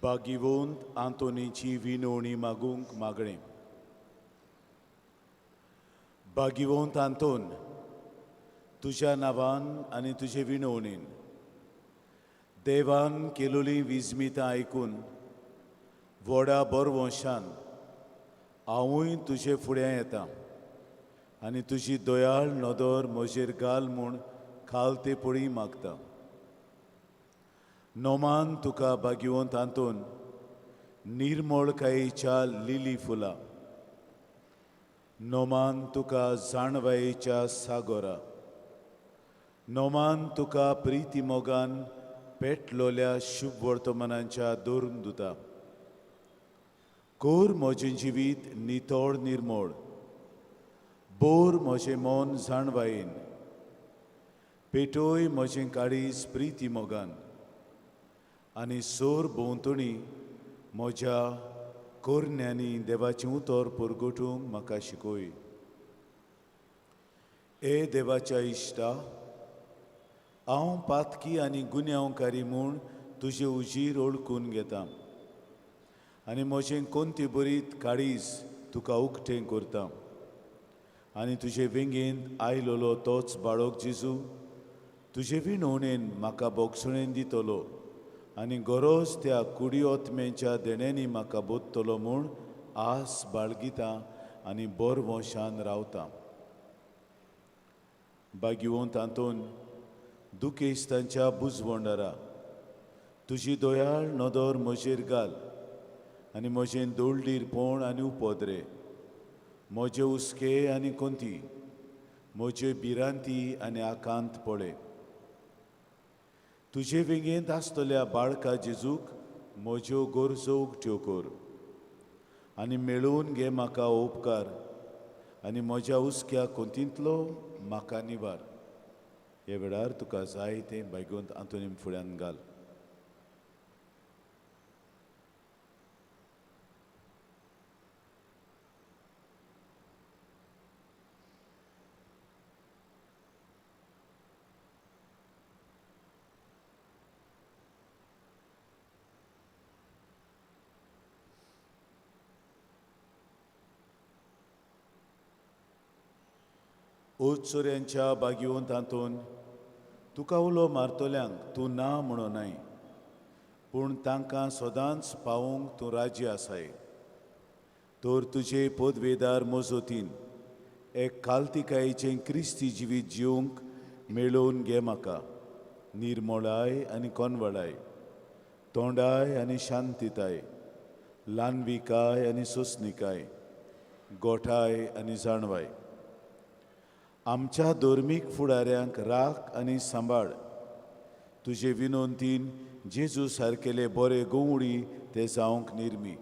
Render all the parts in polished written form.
बागिवोंत आंतोनीची विनवणी मागूंक मागणें. बागिवोंत आंतोन, तुज्या नांवान आनी तुजे विनवणीन देवान केलोली विजमितां आयकून व्हडा बरवंशान हांवूय तुजे फुड्यां येता आनी तुजी दयाळ नदर म्हजेर घाल म्हूण खालते पळी मागता. नोमान तुका बागिवंत आंतोन निर्मळकायेच्या लिली फुलां, नोमान तुका जाणवायेच्या सागोरा, नोमान तुका प्रिती मोगान पेटलोल्या शुभ वर्तमानांच्या दोरून दुता. कोर म्हजें जिवीत नितळ निर्मळ, बोर म्हजें मन जाणवायेन, पेटोय म्हजें काळीज प्रिती मोगान आनी सोर भोंवतणी म्हज्या कोरण्यांनी देवाचें उतर परगटूंक म्हाका शिकय. ए देवाच्या इश्टा, हांव पातकी आनी गुन्यांवकारी म्हूण तुजे उजीर ओळखून घेता आनी म्हजें कोंती बरीत काळीज तुका उक्तें करता आनी तुजे वेंगेंत आयलोलो तोच बाळक जेजू तुजे विनवणेन म्हाका बोगसणेन दितलो आनी गरज त्या कुडियोत्म्यांच्या देण्यांनी म्हाका बोधतलो म्हूण आस बाळगिता आनी बरवंशान रावता. बागिवंत आंतोन, दुखेस्तांच्या बुजवंडारा तुजी दयाळ नदर म्हजेर घाल आनी म्हजें दोळडीरपण आनी उपद्रे, म्हजे हुस्के आनी कोंती, म्हजे भिरांती आनी आकांत पळय. तुजे वेंगेंत आसतल्या बाळका जेजूक म्हज्यो गरजो उक्त्यो कर आनी मेळोवन घे म्हाका उपकार आनी म्हज्या हुस्क्या कोंतींतलो म्हाका निवार. ह्या वेळार तुका जाय तें बायगोंत आंतोनी फुड्यान घाल. ओचोऱ्यांच्या बागिवंत आंतोन, तुका उलो मारतल्यांक तूं ना म्हणो न्हय, पूण तांकां सदांच पावोवंक तूं राजी आसाय. तर तुजे पदवेदार मजतीन एक कालतिकायेचें क्रिस्ती जिवीत जिवंक मेळोवन घे म्हाका. निर्मळाय आनी कोनवळाय, तोंडाय आनी शांतिताय, ल्हानविकाय आनी सोंसणिकाय, गोठाय आनी जाणवाय. आमच्या धर्मीक फुडाऱ्यांक राख आनी सांबाळ. तुजे विनवंतीन जेजू सारकेले बरे गवळी ते जावंक निर्मी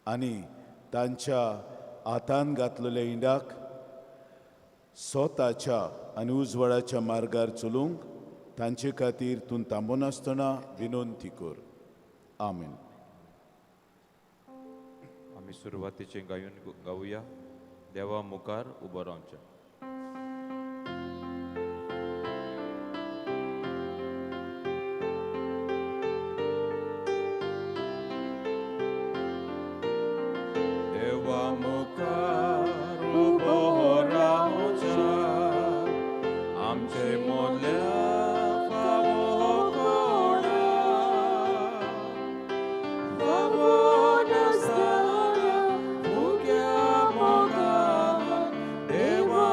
आनी तांच्या हातान घातलेल्या इंडाक स्वताच्या आनी उजवाडाच्या मार्गार चलूंक तांचे खातीर तूं थांबनासतना विनवंती कर. आमेन. आमी सुरवातीचें गायून गावया. देवा मुखार उबो रावचें. देवा मुखार उबो रावचो, आमचे मोल्या फावो कोणा, फावो नासतना फुग्या मोगान देवा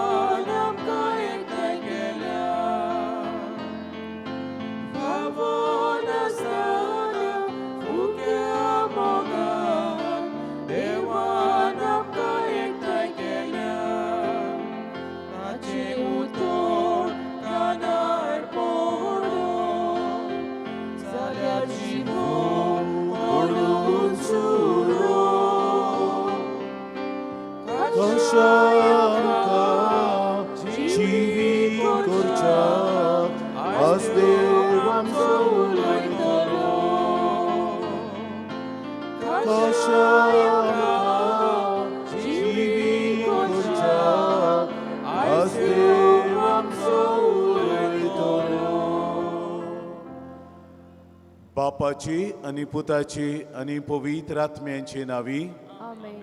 बापाची आनी पुताची आनी पवित्र आत्म्यांची नावी. आमेन.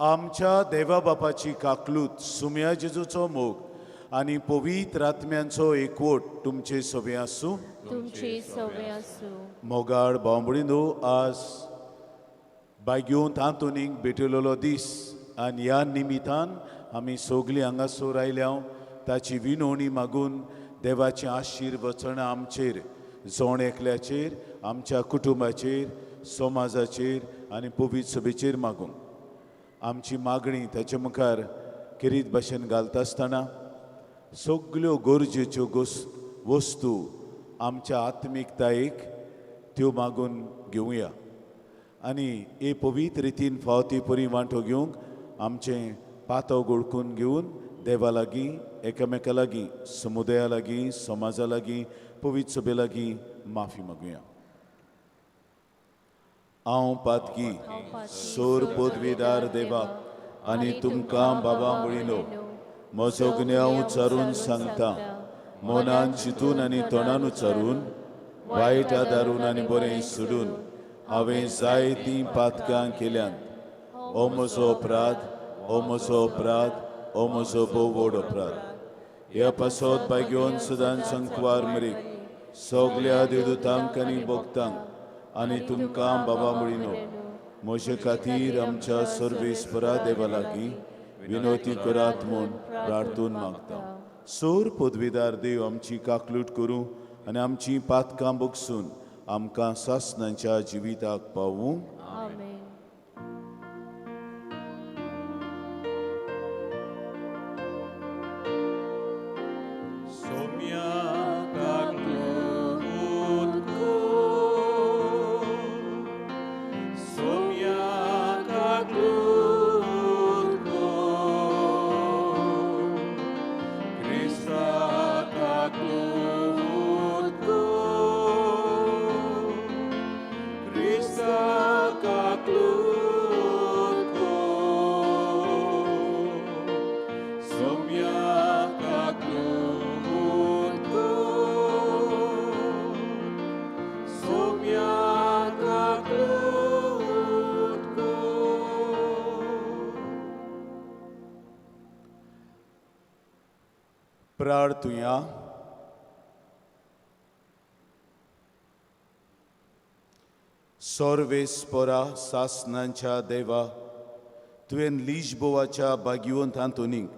आमच्या देवा बापाची काकलूत, सुम्या जेजूचो मोग आनी पवित्र आत्म्यांचो एकवट तुमचे सवे आसूं. तुमची सवे आसूं. मोगाळ बांबडीनो, आज बायगेवंत आंतोनीक भेटयलेलो दीस आनी ह्या निमितान आमी सगलीं हांगासर आयल्या. ताची विनवणी मागून देवाचें आशिर्वचन आमचेर, जण एकल्याचेर, आमच्या कुटुंबाचेर, समाजाचेर आनी पवित्र सभेचेर मागूंक आमची मागणी ताचे मुखार खेरीत भाशेन घालता आसतना सगल्यो गरजेच्यो वस्तू आमच्या आत्मिकतायेक त्यो मागून घेवया आनी हे पवित्र रितीन फावो ती परी वांटो घेवंक आमचें पातो गोळकून घेवन देवा लागीं, एकामेका लागीं, समुदाया लागीं, समाजा लागीं, पवित्र सभे लागीं माफी मागुया. हांव पातकी सोर पदवीदार देवा आनी तुमकां बाबा म्हणिनो म्हजो गुन्यांव उच्चारून सांगता. मनान चिंतून आनी तोंडान उच्चारून, वायट आदारून आनी बरें सोडून हांवें जायतीं पातकां केल्यांत. हो म्हजो अपराध, हो म्हजो अपराध, हो म्हजो भोव व्हड अपराध. ह्या पासत बायगेवन सदां संकवार मरीक सगल्या देवदूतांक आनी भक्तांक आनी तुमकां बाबा म्हणिनो म्हजे खातीर आमच्या सर्वेस्परा देवा लागीं विनवती करात म्हूण प्रार्थून मागता. सोर पदवीदार देव आमची काकलूट करूं आनी आमची पातकां बगसून आमकां सासणाच्या जिविताक पावूं. आमेन. सोम्या काकलूट कर, सोम्या काकलूट कर, क्रिस्ता काकलूट कर, क्रिस्ता काकलूट कर, सोम्या काकलूट कर, सोम्या काकलूट कर. प्रार्थुया. सर्वेस्परा सासणांच्या देवा, तुवें लिजबोवाच्या बागिवंत आंतोनीक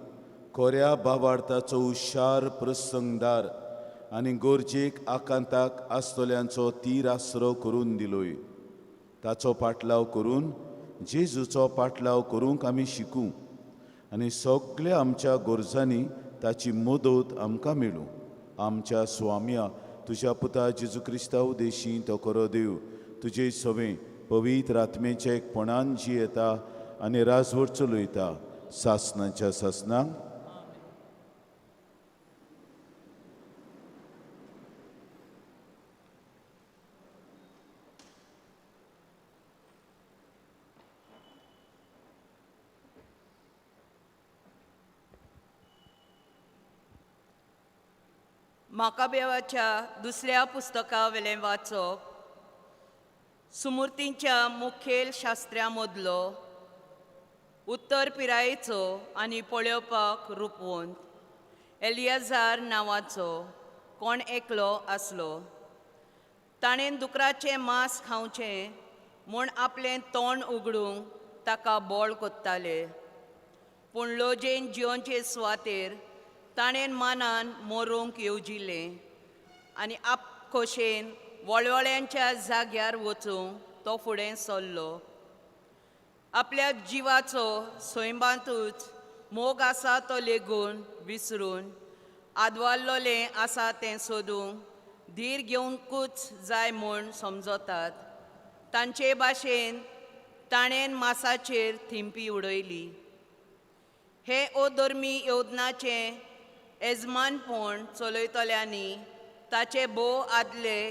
कोऱ्या बाबार्थाचो हुशार प्रसंगदार आनी गरजेक आकांताक आसतल्यांचो तीर आसरो करून दिलोय. ताचो पाटलाव करून जेजूचो पाटलाव करूंक आमी शिकूं आनी सगल्या आमच्या गरजांनी ताची मदत आमकां मेळूं. आमच्या स्वाम्या तुज्या पुता जेजू क्रिस्ता उदेशी तो खरो देव तुजे सवें पवित्र आत्मेचे एकपणान जियेता आनी राजवट चलयता सासणाच्या सासणाक. माकाबेवाच्या दुसऱ्या पुस्तका वेलें वाचप. सुमुर्तींच्या मुखेल शास्त्र्यां मदलो उत्तर पिरायेचो आनी पळोवपाक रुपवंत एलियाजार नांवाचो कोण एकलो आसलो. ताणें दुकराचें मांस खावचें म्हूण आपलें तोंड उगडूंक ताका बोळ कोत्ताले, पूण लोजेन जियोनचे सुवातेर ताणें मानान मरूंक येवजिलें आनी आपखोशेन वळवळ्यांच्या जाग्यार वचूंक तो फुडें सरलो. आपल्या जिवाचो सैमांतूच मोग आसा तो लेगून विसरून आदवारलोलें आसा तें सोदूंक धीर घेवंकूच जाय म्हूण समजतात तांचे भाशेन ताणें मासाचेर थिंपी उडयली. हे अधर्मी योजनाचें येजमानपण चलयतल्यांनी ताचे भोव आदले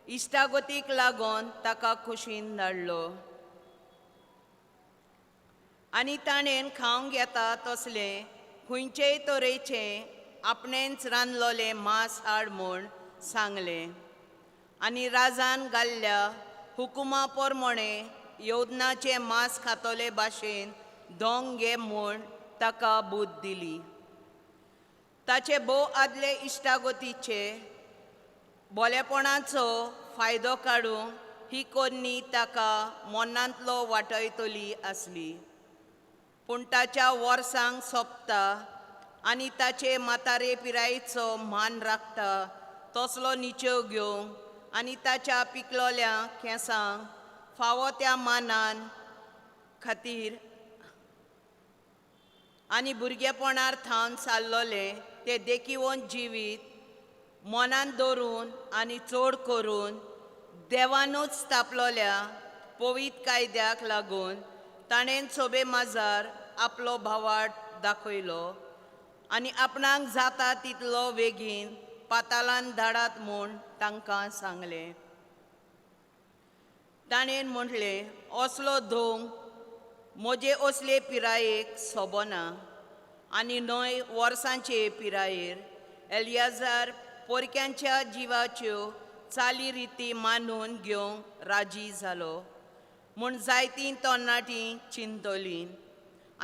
इश्टागतीक लागून ताका खोशीन धाडलो आनी ताणें खावंक येता तसलें खंयचेय तरेचें आपणेंच रांदलोलें मांस हाड म्हूण सांगलें. आनी राजान घाल्ल्या हुकुमा पोरमोणे योदनाचें मांस खातले भाशेन दोंग घे म्हूण ताका बूद दिली. ताचे भोव आदले इश्टागतीचे बोलेपणाचो फायदो काडूंक ही कोन्नी ताका मनांतलो वाटयतली आसली. पूण ताच्या वर्सांक सोंपता आनी ताचे म्हातारे पिरायेचो मान राखता तसलो निचेव घेवंक आनी ताच्या पिकलोल्या केंसांक फावो त्या मानान खातीर आनी भुरगेपणार थावन साल्लोलें तें देखिवन जिवीत मनान दवरून आनी चड करून देवानूच स्थापलोल्या पवीत कायद्याक लागून ताणें सोबे माजार आपलो भावाट दाखयलो आनी आपणाक जाता तितलो बेगीन पातालान धाडात म्हूण तांकां सांगलें. ताणें म्हटलें, असलो धोंग म्हजे असले पिरायेक सोबना आनी न्हय वर्सांचे पिरायेर. एलियाजार पोरक्यांच्या जिवाच्यो चाली रिती मानून घेवंक राजी जालो म्हूण जायतीं तरणाटीं चिंतलीं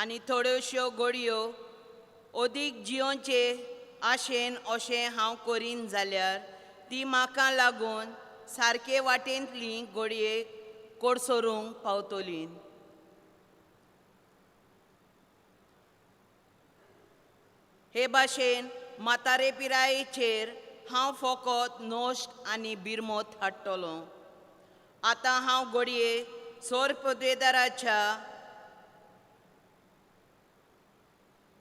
आनी थोड्योश्यो घडयो अदीक जियोचे आशेन अशें हांव करीन जाल्यार ती म्हाका लागून सारके वाटेंतली घडयेक कोडसरूंक पावतली. हे भाशेन म्हातारे पिरायेचेर हांव फकत नश्ट आनी बिरमत हाडटलो. आतां हांव घडये सोर पदवेदाराच्या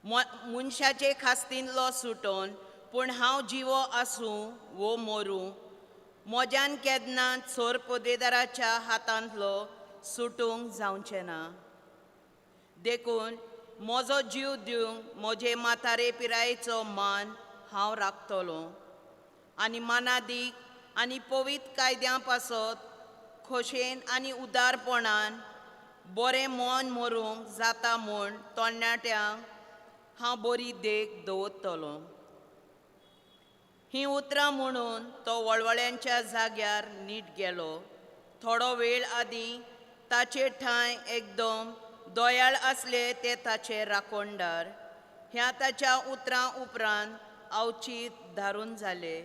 मनशाचे खास्तींतलो सुटोन, पूण हांव जिवो आसूं वो मरूं म्हज्यान केन्ना सोर पदवेदाराच्या हातांतलो सुटूंक जावचें ना. देखून म्हजो जीव दिवंक म्हजे म्हातारे पिरायेचो मान हांव राखतलो आनी मानादीक आनी पवीत कायद्यां पासत खोशेन आनी उदारपणान बरें मन मरूंक जाता म्हूण तरणाट्यांक हांव बरी देख दवरतलो. हीं उतरां म्हणून तो वळवळ्यांच्या जाग्यार नीट गेलो. थोडो वेळ आदीं ताचे ठांय एकदम दोयाळ आसले ते ताचे राखणदार. ह्या ताच्या उतरां उपरांत अवचीत धारून जाले,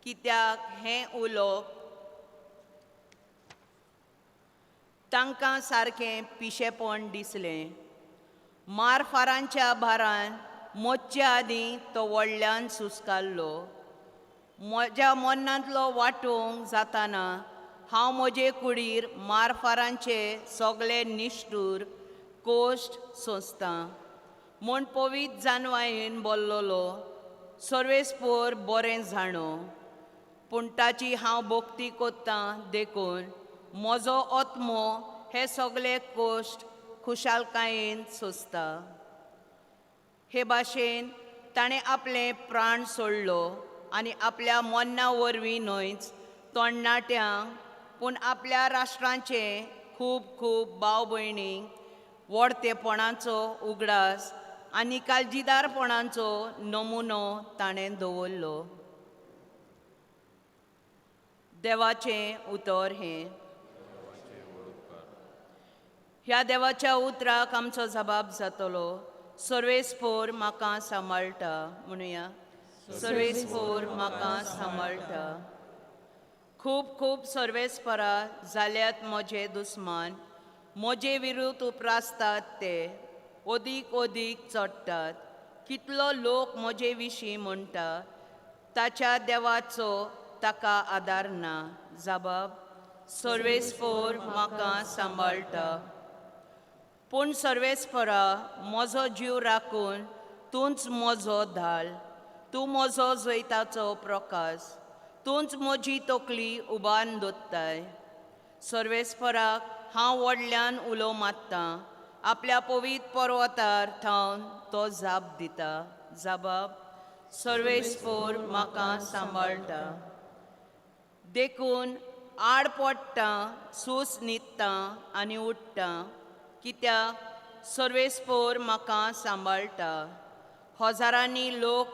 कित्याक हें उलोवप तांकां सारकें पिशेपण दिसलें. मारफारांच्या भारान मोजच्या आदीं तो व्हडल्यान सुस्कारलो. म्हज्या मनांतलो वांटूंक जाताना हांव म्हजे कुडीर मारफारांचे सगळे निश्ठूर कोश्ट सोंसतां म्हूण पवीत जानवायेन बोल्लोलो सर्वेस्पोर बरें जाणो. पूण ताची हांव भक्ती कोत्तां देखून म्हजो आत्मो हे सगळे कोश्ट खुशालकायेन सोंसता. हे भाशेन ताणें आपलें प्राण सोडलो आनी आपल्या मन्ना वरवीं न्हयच तरणाट्यांक पूण आपल्या राष्ट्रांचे खूब खूब भाव भयणींक व्हडतेपणाचो उगडास आनी काळजीदारपणाचो नमुनो ताणें दवरलो. देवाचें उतर हें. ह्या देवाच्या उतराक आमचो जबाब जातलो. सर्वेस्पोर म्हाका सांबाळटा म्हणुया. सर्वेस्पोर म्हाका सांबाळटा. खूब खूब सर्वेस्परा जाल्यात म्हजे दुस्मान, म्हजे विरुद्ध उप्रासतात ते अदीक अदीक चडटात. कितलो लोक म्हजे विशीं म्हणटा ताच्या देवाचो ताका आदार ना. जबाब सर्वेस्पोर म्हाका सांबाळटा. पूण सर्वेस्परा म्हजो जीव राखून तूंच म्हजो धाल, तूं म्हजो जैताचो प्रकाश, तूंच म्हजी तकली उबान दवरताय. सर्वेस्पराक हांव व्हडल्यान उलो मारतां, आपल्या पवीत पर्वतार थावन तो जाप दिता. जबाब सर्वेस्पोर म्हाका सांबाळटा. देखून आड पडटा, सूस न्हिदता आनी उठ्ठा, कित्याक सर्वेस्पोर म्हाका सांबाळटा. हजारांनी लोक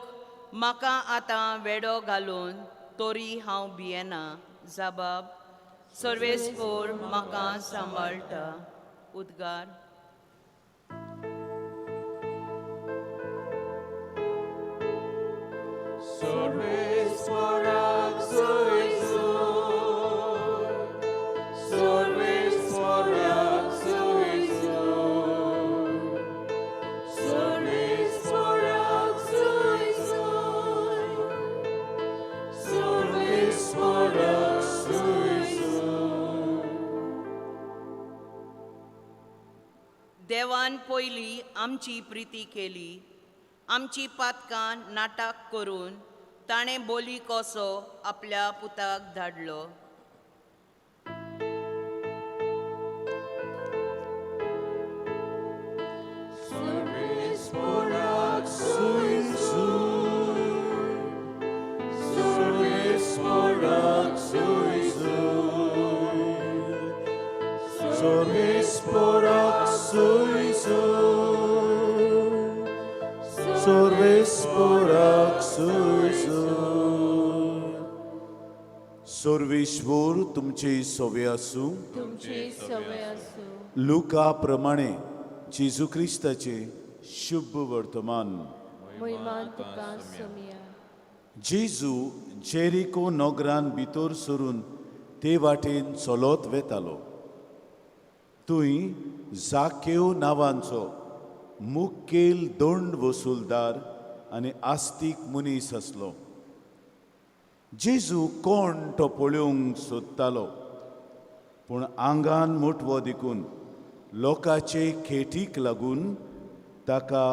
म्हाका आतां वेडो घालून तरी हांव भियेना. जाबाब सर्वेस्पोर म्हाका सांबाळटा. उद्गार. देवान पयली आमची प्रिती केली, आमची पातकां नाटक करून ताणें बोली कसो आपल्या पुताक धाडलो. सर्वेश्वर तुमचे सवे आसूं. तुमचे सवे आसूं. लुका प्रमाणे जेजू क्रिस्ताचे शुभ वर्तमान. महिमा तुका सोमया. जेजू जेरिको नगरान भितर सरून ते वाटेन चलत वेतालो. थंय जाकेव नांवांचो मुखेल दंड वसुलदार आनी आस्तीक मनीस आसलो. जेजू कोण तो पळोवंक सोदतालो, पूण आंगान मोटवो देखून लोकांचे खेटीक लागून ताका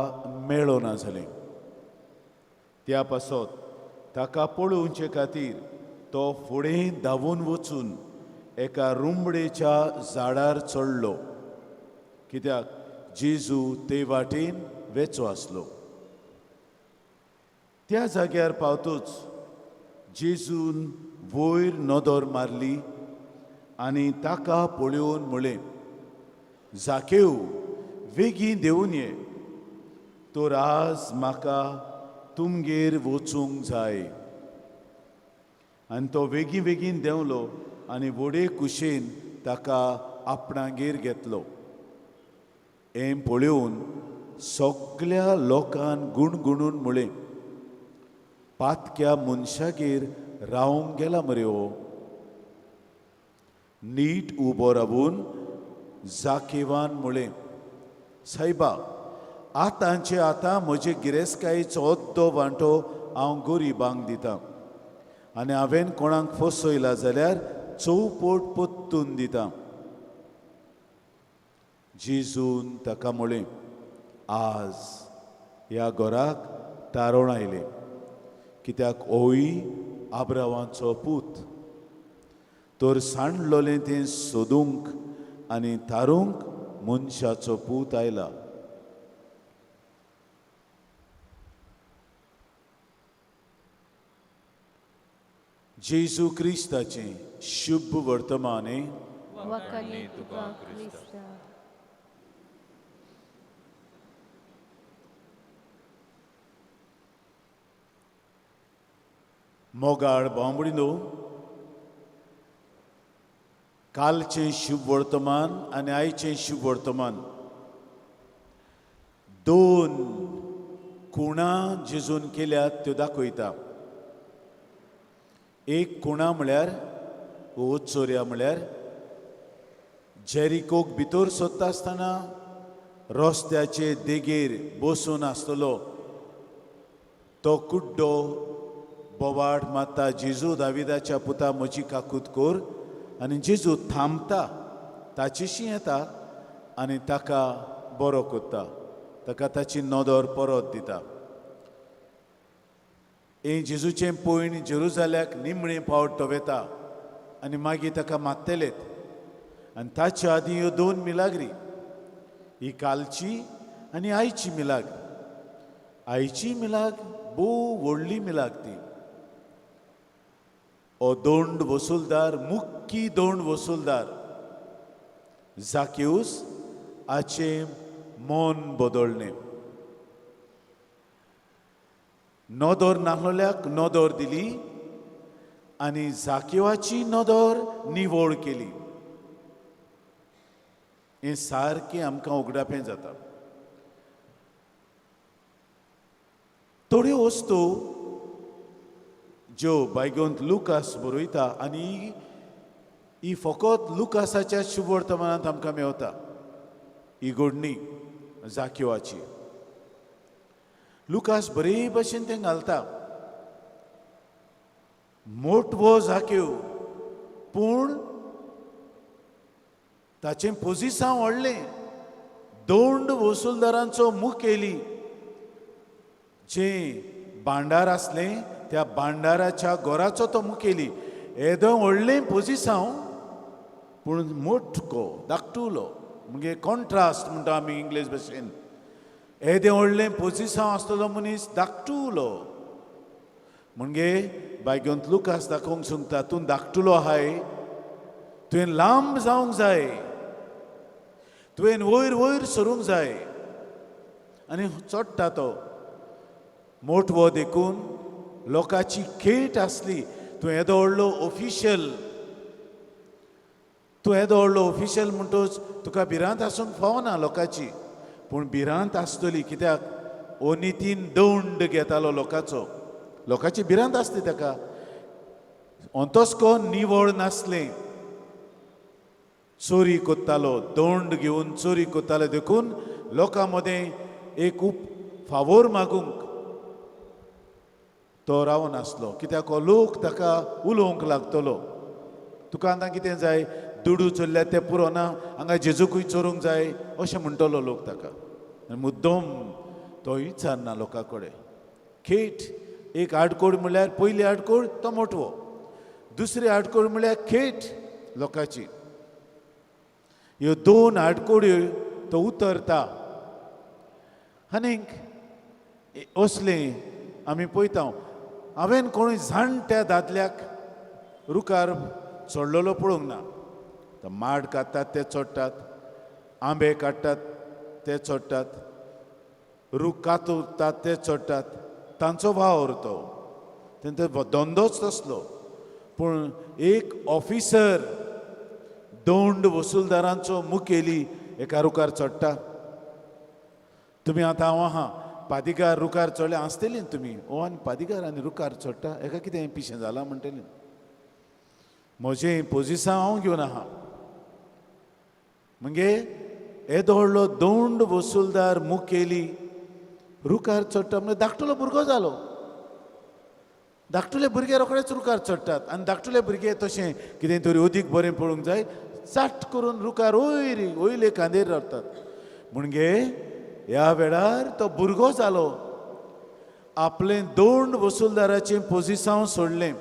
मेळना जालें. त्या पासत ताका पळोवचे खातीर तो फुडें धांवून वचून एका रुमडेच्या झाडार चडलो, कित्याक जेजू ते वाटेन वेचो आसलो. त्या जाग्यार पावतूच जेजून वयर नदर मारली आनी ताका पळोवन म्हळें, जाकेव वेगीं देंवून ये, तर आज म्हाका तुमगेर वचूंक जाय. आनी तो वेगीं वेगीन देंवलो आनी व्हडे कुशेन ताका आपणागेर घेतलो. हें पळोवन सगल्या लोकान गुणगुणून म्हळें, पातक्या मनशागेर रावंक गेला मरे हो. नीट उबो रावून जाकेवान म्हळें, सायबा, आतांचे आतां म्हजे गिरेस्तकायेचो अद्दो वांटो हांव गरिबांक दितां आनी हांवें कोणाक फसयला जाल्यार चौपट परतून दितां. जेजून ताका म्हळें, आज ह्या घराक तारण आयलें, कित्याक होय आब्रावांचो पूत. तर सांडलोलें तें सोदूंक आनी थारूंक मनशाचो पूत आयला. जेजू क्रिस्ताचें शुभ वर्तमान. वाखाणी तुका क्रिस्ता. मोगाळ बांबडीनो, कालचें शुभ वर्तमान आनी आयचें शुभ वर्तमान दोन खुणा जेजून केल्यात त्यो दाखयता. एक खुणा म्हळ्यार चोरया म्हळ्यार जेरिकोक भितर सोदता आसतना रस्त्याचे देगेर बसून आसतलो तो कुड्डो बोवाट मारता, जेजू दाविदाच्या पुता म्हजी काकूत कर. आनी जेजू थांबता, ताचेशी येता आनी ताका बरो करता, ताका ताची नदर परत दिता. हें जेजूचें पयण जेरुजाल्याक निमणें फावट तो वेता आनी मागीर ताका मारतलेत. आनी ताच्या आदीं ह्यो दोन मिलाग्री, ही कालची आनी आयची मिलाग्र. आयची मिलाग भोव व्हडली मिलाग ती. हो दोंड वसुलदार, मुख्य दोंड वसुलदार जाक्यूस हाचें मन बदललें. नदर नासलेल्याक नदर दिली आनी जाकिवाची नदर निवळ केली. हें सारकें आमकां उगडापें जाता. थोड्यो वस्तू ज्यो बायगोंत लुकास बरयता आनी ही फकत लुकासाच्या शुभवर्तमानांत आमकां मेवता ही घडणी जाकिवाची. लुकास बरे भशेन तें घालता. मोटवो जाक्यो पूण ताचें पोजिसांव व्हडलें. दोंड वसुलदारांचो मुखेली जें भांडार आसलें त्या भांडाराच्या घराचो तो मुखेली. येदो व्हडलें पोजिसांव पूण मोटको धाकटुलो, म्हणजे कॉन्ट्रास्ट म्हणटा आमी इंग्लीश भाशेन. येदें व्हडलें पोजिसांव आसतलो मनीस धाकटुलो. म्हणजे बायगोंत लुकास दाखोवंक सोदता, तूं धाकटुलो आहाय, तुवें लांब जावंक जाय, तुवें वयर वयर सरूंक जाय. आनी चडटा तो मोटवो देखून लोकांची खेट आसली. तूं येदो व्हडलो ऑफिशियल, तूं येदो व्हडलो ऑफिशियल म्हणटच तुका भिरांत आसूंक फावना लोकांची. पूण भिरांत आसतली कित्याक ओनितीन दंड घेतालो लोकांचो, लोकांची भिरांत आसली ताका. अंतस्को निवळ नासलें, चोरी कोत्तालो, दंड घेवन चोरी कोत्तालो. देखून लोकां मदें एक उप फावोर मागूंक तो रावनासलो कित्याक हो लोक ताका उलोवंक लागतलो. तुका आतां कितें जाय, दुडू चोरल्यार ते पुरो ना, हांगा जेजूकूय चोरूंक जाय अशें म्हणटलो लोक ताका. आनी मुद्दम तो विचारना लोकां कडेन. खेट एक आडकोड म्हणल्यार पयली आडकोड तो मोटवो, दुसरी आडकोड म्हणल्यार खेट लोकांची. ह्यो दोन आडकोड्यो तो उतरता. आनीक असलें आमी पळयता. हांवें कोणूय जाणट्या दादल्याक रुखार चडलेलो पळोवंक ना. तो माड काडटात ते चडटात, आंबे काडटात ते चडटात, रूख कातरतात ते चडटात. तांचो वावर तो, तेंचो धंदोच तसलो. पूण एक ऑफिसर दंड वसुलदारांचो मुखेली एका रुखार चडटा. तुमी आतां हांव आहा पादिगार रुखार चडले आसतली तुमी, ओ आनी पादिगार आनी रुखार चडटा एका कितें पिशें जालां म्हणटलें. म्हजें पोजिसांव हांव घेवन आहा. मगे येदो व्हडलो दंड वसुलदार मुखेली रुखार चडटा म्हणजे धाकटुलो भुरगो जालो. धाकटुले भुरगे रोखडेच रुखार चडटात आनी धाकटुले भुरगे तशें कितें तरी अदीक बरें पळोवंक जाय, चाट करून रुखार वयर वयले कांदेर रावतात. म्हणजे ह्या वेळार तो भुरगो जालो. आपलें दोंड वसुलदाराचें पोजिसांव सोडलें,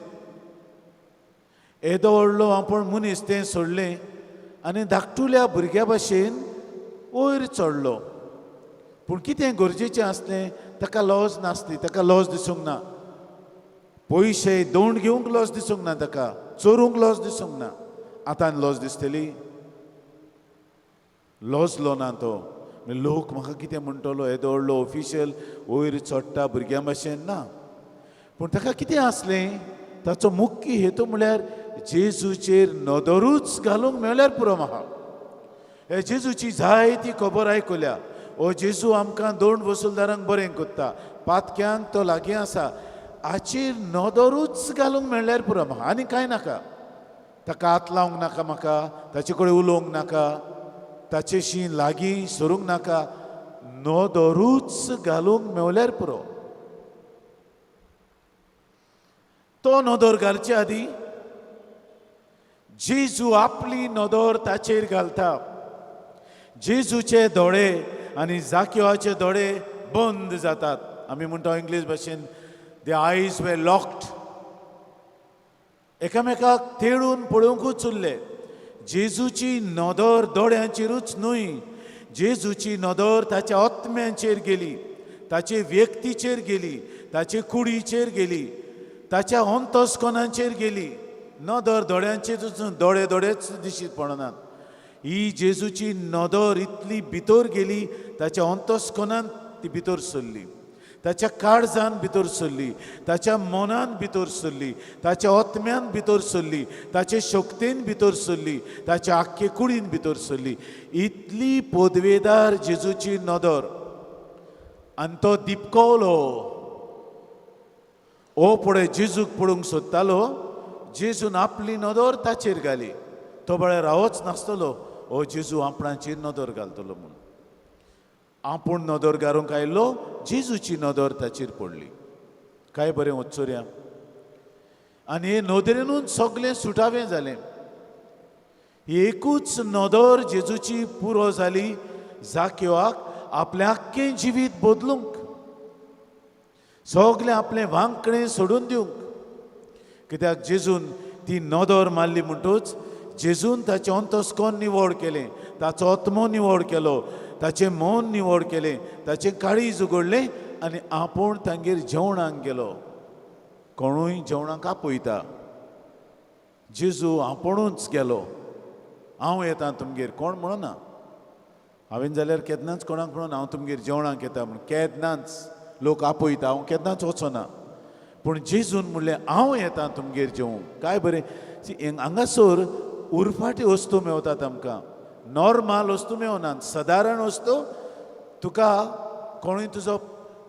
येदो व्हडलो आपूण मनीस तें सोडलें आनी धाकटुल्या भुरग्या भाशेन वयर चडलो. पूण कितें गरजेचें आसलें ताका लॉज नासली, ताका लॉज दिसूंक ना. पयशे दोंड घेवंक लॉज दिसूंक ना ताका, चोरूंक लॉज दिसूंक ना. आतां लॉज दिसतली, लॉजलो ना तो. लोक म्हाका कितें म्हणटलो, येदो व्हडलो ऑफिशियल वयर चडटा भुरग्यां भाशेन ना. पूण ताका कितें आसलें, ताचो मुख्य हेतू म्हळ्यार जेजूचेर नदरूच घालूंक मेळ्ळ्यार पुरो म्हाका. हे जेजूची जायती खबर आयकुल्या. ओ जेजू आमकां दोन वसुलदारांक बरें कोत्ता, पातक्यांक तो लागीं आसा, हाचेर नदरूच घालूंक मेळ्ळ्यार पुरो म्हाका, आनी कांय नाका. ताका हात लावंक नाका म्हाका, ताचे कडेन उलोवंक नाका, ताचेशी लागीं सरूंक नाका, नदरूच घालूंक मेवल्यार पुरो. तो नदर घालचे आदीं जेजू आपली नदर ताचेर घालता. जेजूचे दोळे आनी जाकिवाचे दोळे बंद जातात. आमी म्हणटा इंग्लीश भाशेन the eyes were locked. एकामेकाक तेळून पळोवंकूच उरले. जेजूची नदर दोळ्यांचेरूच न्हय, जेजूची नदर ताच्या आत्म्यांचेर गेली, ताचे व्यक्तीचेर गेली, ताचे कुडीचेर गेली, ताच्या अंतस्कोनाचेर गेली. नदर दोळ्यांचेरूच, दोळे दोळेच दिशीत पडनात. ही जेजूची नदर इतली भितर गेली, ताच्या अंतस्कोनांत ती भितर सरली, ताच्या काळजान भितर सरली, ताच्या मनान भितर सरली, ताच्या आत्म्यान भितर सरली, ताचे शक्तेन भितर सरली, ताच्या आख्खे कुडीन भितर सरली. इतली पदवेदार जेजूची नदर. आनी तो दिपकवलो. ओ पळय जेजूक पळोवंक सोदतालो, जेजून आपली नदर ताचेर घाली. तो बळ्यार रावच नासतलो, ओ जेजू आपणाचेर नदर घालतलो म्हूण. आपूण नदर घालूंक आयलो, जेजूची नदर ताचेर पडली. काय बरें वचोरया. आनी हे नदरेनूच सगळें सुटावें जालें. एकूच नदर जेजूची पुरो जाली जाक्योआक आपलें आख्खें जिवीत बदलूंक, सगळें आपलें वांकणें सोडून दिवंक. कित्याक जेजून ती नदर मारली म्हणटूच जेजून ताचें अंतस्कोन निवळ केलें, ताचो आत्मो निवळ केलो, ताचें मन निवळ केलें, ताचें काळीज उगडलें आनी आपूण तांगेर जेवणाक गेलो. कोणूय जेवणाक आपयता, जेजू आपुणूच गेलो. हांव येता तुमगेर कोण म्हणना. हांवें जाल्यार केन्नाच कोणाक म्हणून हांव तुमगेर जेवणाक येता म्हूण केन्नाच. लोक आपयता, हांव केन्नाच वचना. पूण जेजून म्हणलें हांव येता तुमगेर जेवंक. काय बरें. हांगासर उरफाटी वस्तू मेवतात आमकां, नॉर्मल वस्तू मेवनात. सदारण वस्तू तुका कोणूय तुजो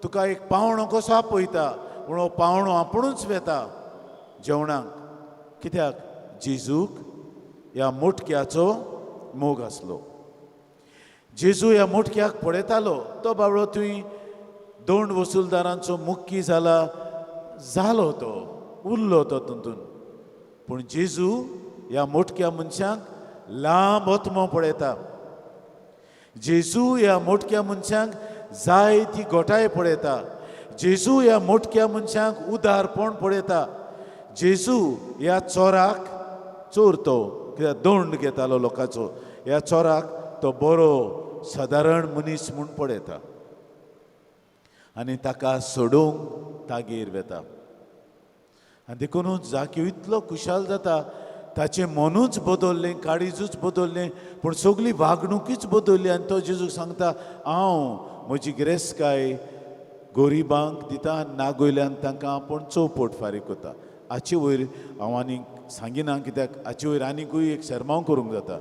तुका एक पावणो कसो आपयता, पूण हो पावणो आपुणूच वेता जेवणाक. कित्याक जेजूक ह्या मोटक्याचो मोग आसलो. जेजू ह्या मोटक्याक पळयतालो. तो बाबडो थंय दोन वसुलदारांचो मुक्की जाला जालो, तो उरलो तो तातूंत. पूण जेजू ह्या मोटक्या मनशांक लांब आत्मो पळयता. जेजू ह्या मोटक्या मनशांक जाय ती गोठाय पळयता. जेजू ह्या मोटक्या मनशांक उदारपण पळयता. जेजू ह्या चोराक, चोर तो कित्याक दंड घेतालो लोकांचो, ह्या चोराक तो बरो सादारण मनीस म्हूण पळयता आनी ताका सोडोवंक तागेर वेता. आनी देखुनूच जाक्यो इतलो खुशाल जाता. ताचें मनूच बदललें, काळीजूच बदललें, पूण सगली वागणुकूच बदलली. आनी तो जेजूक सांगता, हांव म्हजी गिरेस्तकाय गरिबांक दिता आनी नागोयल्यान तांकां आपूण चौपट फारीक करता. हाचे वयर हांव आनीक सांगिना, कित्याक हाचे वयर आनीकूय एक शेरमांव करूंक जाता.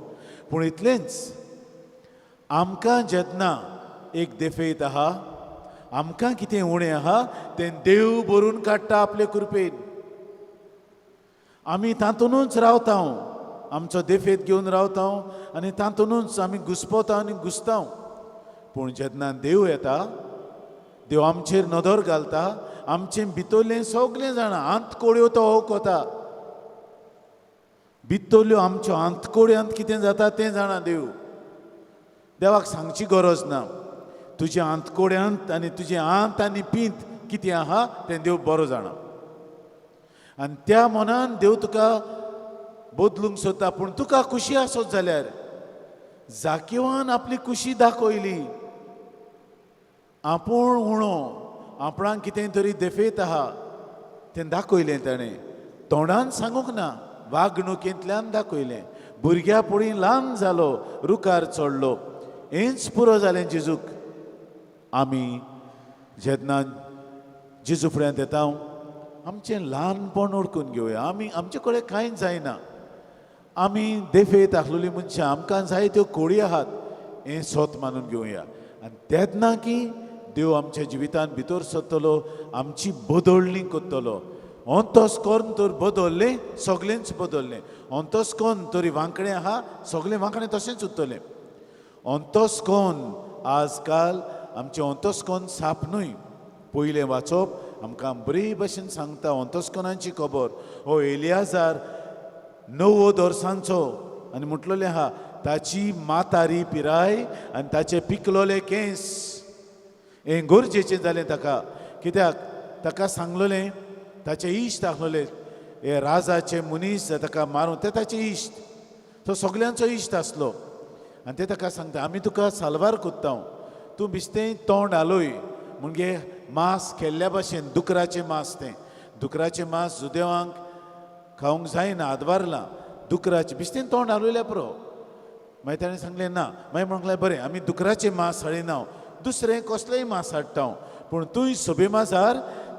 पूण इतलेंच, आमकां जेन्ना एक देफेत आहा, आमकां कितें उणें आहा तें देव भरून काडटा आपले कृपेन. आमी तातूनच रावता, आमचो देफेत घेवन रावता आनी तातूनच आमी घुसपोता आनी घुसता. पूण जेन्ना देव येता, देव आमचेर नदर घालता, आमचें भितरलें सगळें जाणा, आंतकोड्यो तो वळखता. भितरल्यो आमच्यो आंतकोड्यांत कितें जाता तें जाणा देव. देवाक सांगची गरज ना. तुज्या आंतकोड्यांत आनी तुजें आंत आनी पींत कितें आहा तें देव बरो जाणा. आनी त्या मनान देव तुका बदलूंक सोदता. पूण तुका खुशी आसत जाल्यार जाकिवान आपली खुशी दाखयली. आपूण उणो, आपणाक कितें तरी देफेत आहा तें दाखयलें ताणें. तोंडान सांगूंक ना, वागणुकेंतल्यान दाखयलें. भुरग्या पुडी ल्हान जालो, रुखार चडलो, हेंच पुरो जालें जेजूक. आमी जेन्ना जेजू फुड्यांत येता, आमचें ल्हानपण ओळखून घेवया. आमी आमचे कडेन कांयच जायना, आमी देफेत आसलेली मनशां, आमकां जाय त्यो कोळी आहात हें सोत मानून घेवया. आनी तेन्ना की देव आमच्या जिवितांत भितर सरतलो, आमची बदलणी करतलो. अंतस्कर्ण तर बदललें, सगळेंच बदललें. अंतस्कर्ण तरी वांकडें आहा, सगळें वांकडें तशेंच उरतलें. अंतस्कर्ण आज काल आमचें अंतस्कर्ण साप न्हय. पयलें वाचप आमकां बरे भशेन सांगता अंतस्कर्णाची खबर. हो एलियाजार 90 वर्सांचो आनी म्हटलेलें आहा ताची म्हातारी पिराय आनी ताचे पिकलोले केंस. हें गरजेचें जालें ताका, कित्याक ताका सांगलोलें ताचे इश्ट आसलोले हे राजाचे मनीस ताका मारून, ते ताचे इश्ट, तो सगल्यांचो इश्ट आसलो. आनी ते ताका सांगता, आमी तुका साल्वार कोत्ता, तूं बिस्तें तोंड हालोय म्हणजे मांस केल्ल्या भाशेन, दुकराचें मांस, तें दुकराचें मांस जुदेवांक खावंक जायना, आदवारलां, दुकराचें बिस्तें तोंड हालयल्यार पुरो. मागीर ताणें सांगलें ना. मागीर म्हणलें बरें, आमी दुकराचें मांस हाडिना, दुसरें कसलेंय मांस हाडटा, पूण तूंय सभेमाजार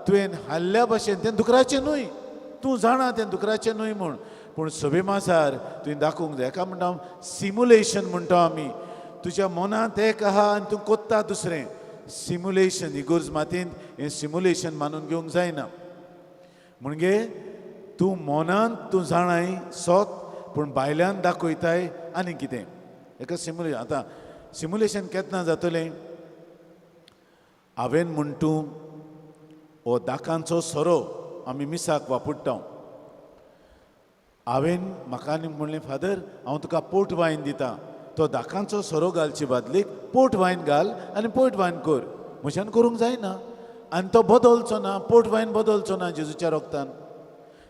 तुवें हाल्ल्या भशेन तें दुकराचें न्हय, तूं जाणा तें दुकराचें न्हय म्हूण, पूण सभेमाजार तुवें दाखोवंक जाय. हेका म्हणटा सिमुलेशन म्हणटा आमी. तुज्या मनांत एक आहा आनी तूं कोत्ता दुसरें. सिमुलेशन इगोर्ज मातयेंत हें सिमुलेशन मानून घेवंक जायना. म्हणजे तूं मनांत तूं जाणाय सोत, पूण भायल्यान दाखयताय आनी कितें. हेका सिमुलेशन. आतां सिमुलेशन केन्ना जातलें? हांवें म्हण तूं हो दाकांचो सोरो आमी मिसाक वापरता. हांवें म्हाका आनी म्हणलें, फादर हांव तुका पोट वायन दिता, तो दाकांचो सोरो घालचे बादलीक पोट वायन घाल आनी पोट वायन कर. म्हज्यान करूंक जायना आनी तो बदलचो ना, पोट वायन बदलचो ना जेजूच्या रोगतान.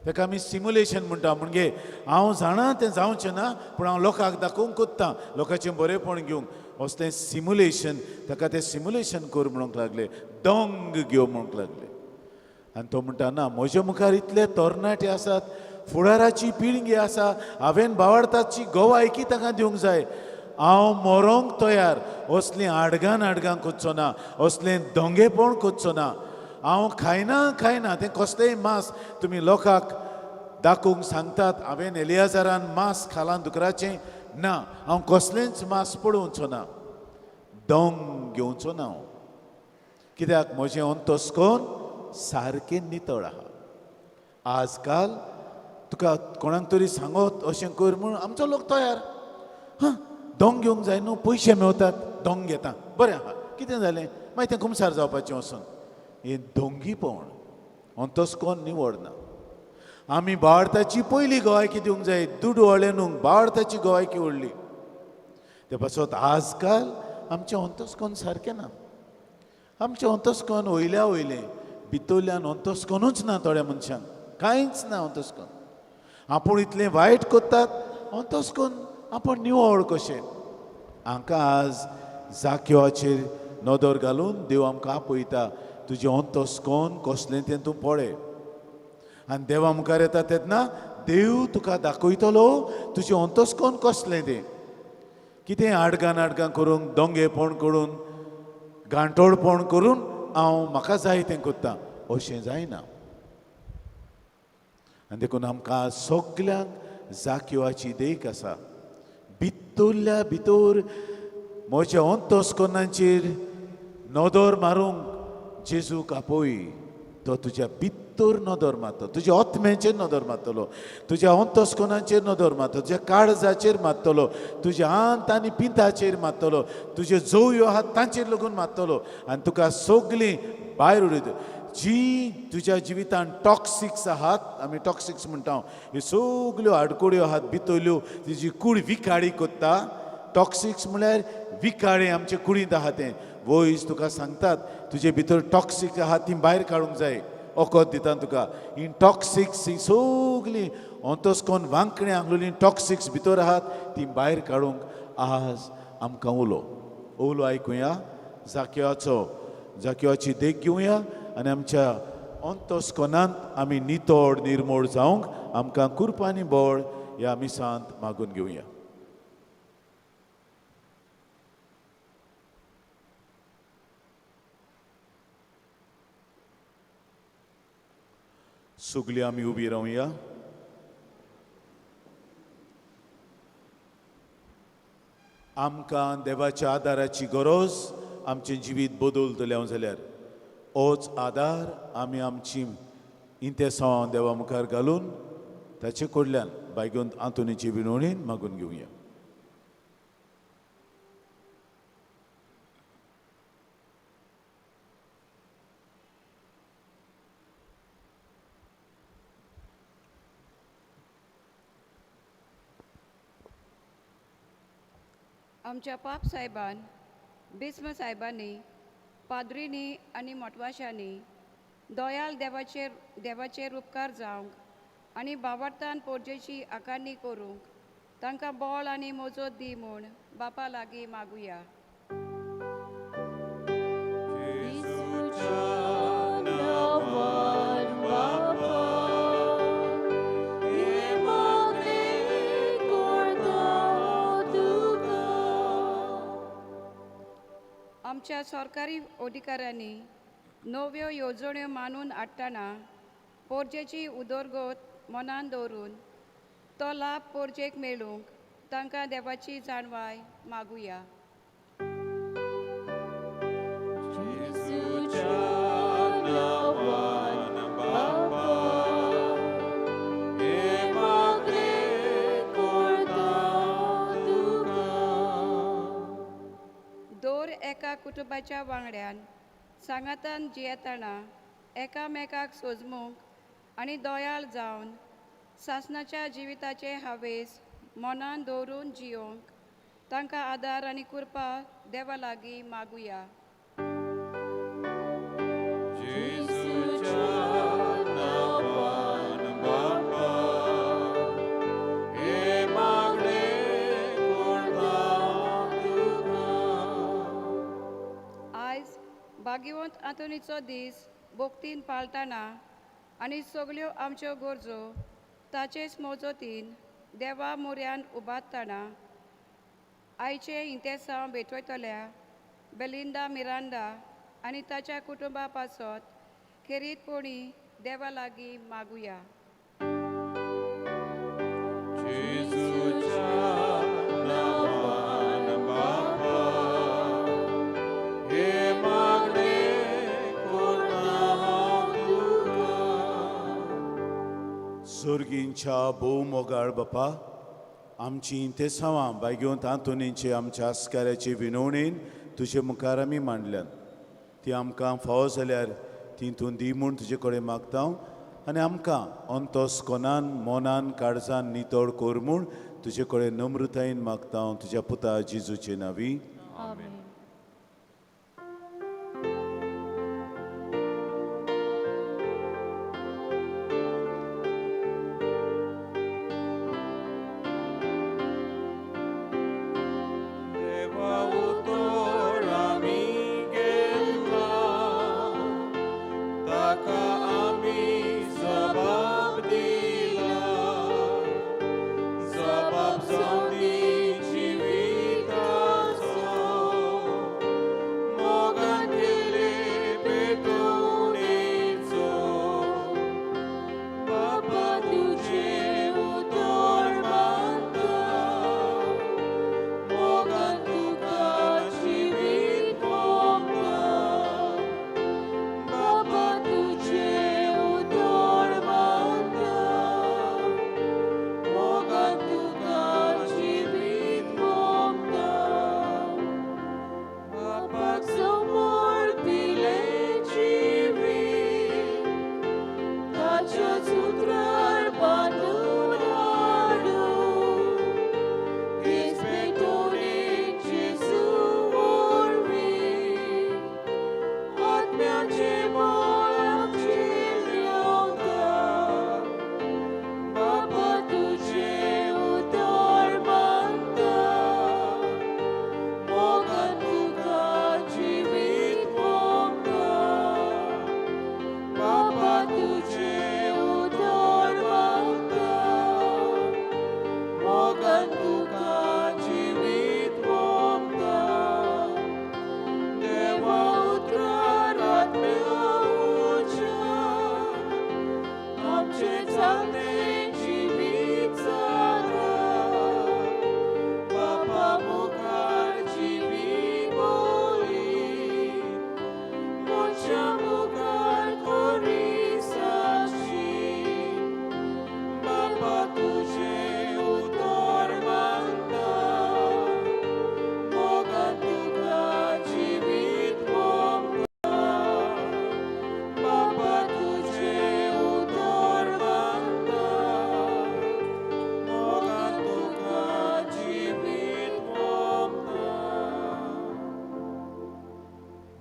ताका आमी सिमुलेशन म्हणटा. म्हणजे हांव जाणा तें जावचें ना, पूण हांव लोकांक दाखोवंक कोत्ता, लोकांचें बरेंपण घेवंक. असलें सिमुलेशन, ताका तें सिमुलेशन कर म्हणूंक लागले, दंग घेव म्हणूंक लागले. आनी तो म्हणटा ना, म्हज्या मुखार इतले तरणाटे आसात, फुडाराची पिळगी आसा, हांवें बावडताची गोवायकी तांकां दिवंक जाय. हांव मरोंक तयार, असलीं आडगां नाडगां करचो ना, असलें दोंगेपण करचो ना. हांव खायना खायना तें कसलेंय मांस तुमी लोकांक दाखोवंक सांगतात. हांवें एलियाजारान मांस खालां दुकराचें ना, हांव कसलेंच मांस पळोवचो ना, दंग घेवचो ना हांव. कित्याक म्हजें अंतस्कोन सारकें नितळ आहा. आज काल तुका कोणाक तरी सांगत अशें कर म्हूण आमचो लोक तयार. हां, दोंग घेवंक जाय न्हू, पयशे मेवतात, दोंग घेता, बरें आहा. कितें जालें मागीर तें कुमसार जावपाचें वचून. हें दोंगीपण, अंतस्कोन निवड ना. आमी बाळताची पयली गोवायकी दिवंक जाय. दुडू व्हडले न्हू, बाळताची गोवायकी व्हडली. ते पासत आज काल आमचें अंतस्कोन सारकें ना. आमचें अंतस्कोन वयल्या वयलें, भितरल्यान अंतस्कोनूच ना. थोड्या मनशांक कांयच ना अंतस्कोन. आपूण इतलें वायट करतात, अंतस्कोन आपूण निवळ कशें. हांकां आज जाक्योचेर नदर घालून देव आमकां आपयता, तुजें अंतस्कोन कसलें तें तूं पळय. आनी देवा मुखार येता तेन्ना देव तुका दाखयतलो तुजें अंतस्कोन कसलें तें. कितें आडगां नाडगां करूंक, दोंगेपण करून, गांठोळपण करून हांव म्हाका जाय तें करता, अशें जायना. आनी देखून आमकां सगल्यांक जाकिवाची देख आसा. भितरल्या भितर म्हज्या अंतस्कोनाचेर नदर मारूंक जेजूक आपय. तो तुज्या भितर नदर मारतलो, तुज्या आत्म्याचेर नदर मारतलो, तुज्या अंतस्कोनाचेर नदर मारतलो, तुज्या काळजाचेर मारतलो, तुज्या आंत आनी पिंताचेर मारतलो, तुजे जोवयो आहात तांचेर लागून मारतलो. आनी तुका सगलीं भायर उडयत जी तुज्या जिवितान टॉक्सिक्स आहात, आमी टॉक्सिक्स म्हणटा, ह्यो सगल्यो आडकोड्यो आहात भितरल्यो, तिजी कूड विकाळी कोत्ता. टॉक्सिक्स म्हळ्यार विकाळें आमचे कुडींत आहा तें. वयज तुका सांगतात तुजे भितर टॉक्सिक आहा ती भायर काडूंक जाय, वखद दिता तुका. ही टॉक्सिक्स ही सगलीं अंतस्कोन वांकणी आंगलोली टॉक्सिक्स भितर आहात ती भायर काडूंक आज आमकां उलो उलो आयकुया. जाक्याचो जाक्याची देख घेवया आनी आमच्या अंतस्कोनांत आमी नितळ निर्मोळ जावंक आमकां कुरपानी बळ ह्या मिसांत मागून घेवया. सगळीं आमी उबी रावया. आमकां देवाच्या आदाराची गरज. आमचें जिवीत बदलतलें हांव जाल्यार होच आदार आमी आमची इंतेसांव देवा मुखार घालून ताचे कडल्यान बायगून आंतोनीची विनवणीन मागून घेवया. आमच्या पाप साहेबान, बिस्म साहेबांनी, पाद्रींनी आनी मोटवाशांनी दोयाल देवाचेर देवाचेर उपकार जावंक आनी बावडतान पोरजेची आकारणी करूंक तांकां बळ आनी मोजोत दी म्हूण बापा लागीं मागुया. आमच्या सरकारी अधिकाऱ्यांनी नव्यो येवजण्यो मानून हाडटना पोरजेची उदरगत मनान दवरून तो लाभ पोरजेक मेळूंक तांकां देवाची जाणवाय मागुया. दर एका कुटुंबाच्या वांगड्यान सांगातान जियेतना एकामेकाक सोजमूंक आनी दयाळ जावन सासणाच्या जिविताचे हावेस मनान दवरून जियोंक तांकां आदार आनी कृपा देवा लागीं मागुया. आयज भाग्यवंत आंतोनीचो दीस भोक्तीन पाळटना आनी सगल्यो आमच्यो गरजो ताचेच मोजोतीन देवा मोऱ्यान उबारतना आयचे इंतेसांव भेटयतल्या बेलिंदा मिरांडा आनी ताच्या कुटुंबा पासत खेरीतपणी देवा लागीं मागुया. सोर्गींच्या भोव मोगाळ बापा, आमची इंतेसांवां बायगेवंत आंतोनीचे आमच्या आस्काराचे विनवणेन तुजे मुखार आमी मांडल्यात. ती आमकां फावो जाल्यार ती तूं दी म्हूण तुजे कडेन मागता आनी आमकां अंतोस कोनान मोनान काळजान नितळ कर म्हूण तुजे कडेन नम्रतायेन मागता, तुज्या पुता जेजूचे नांवी. आमेन.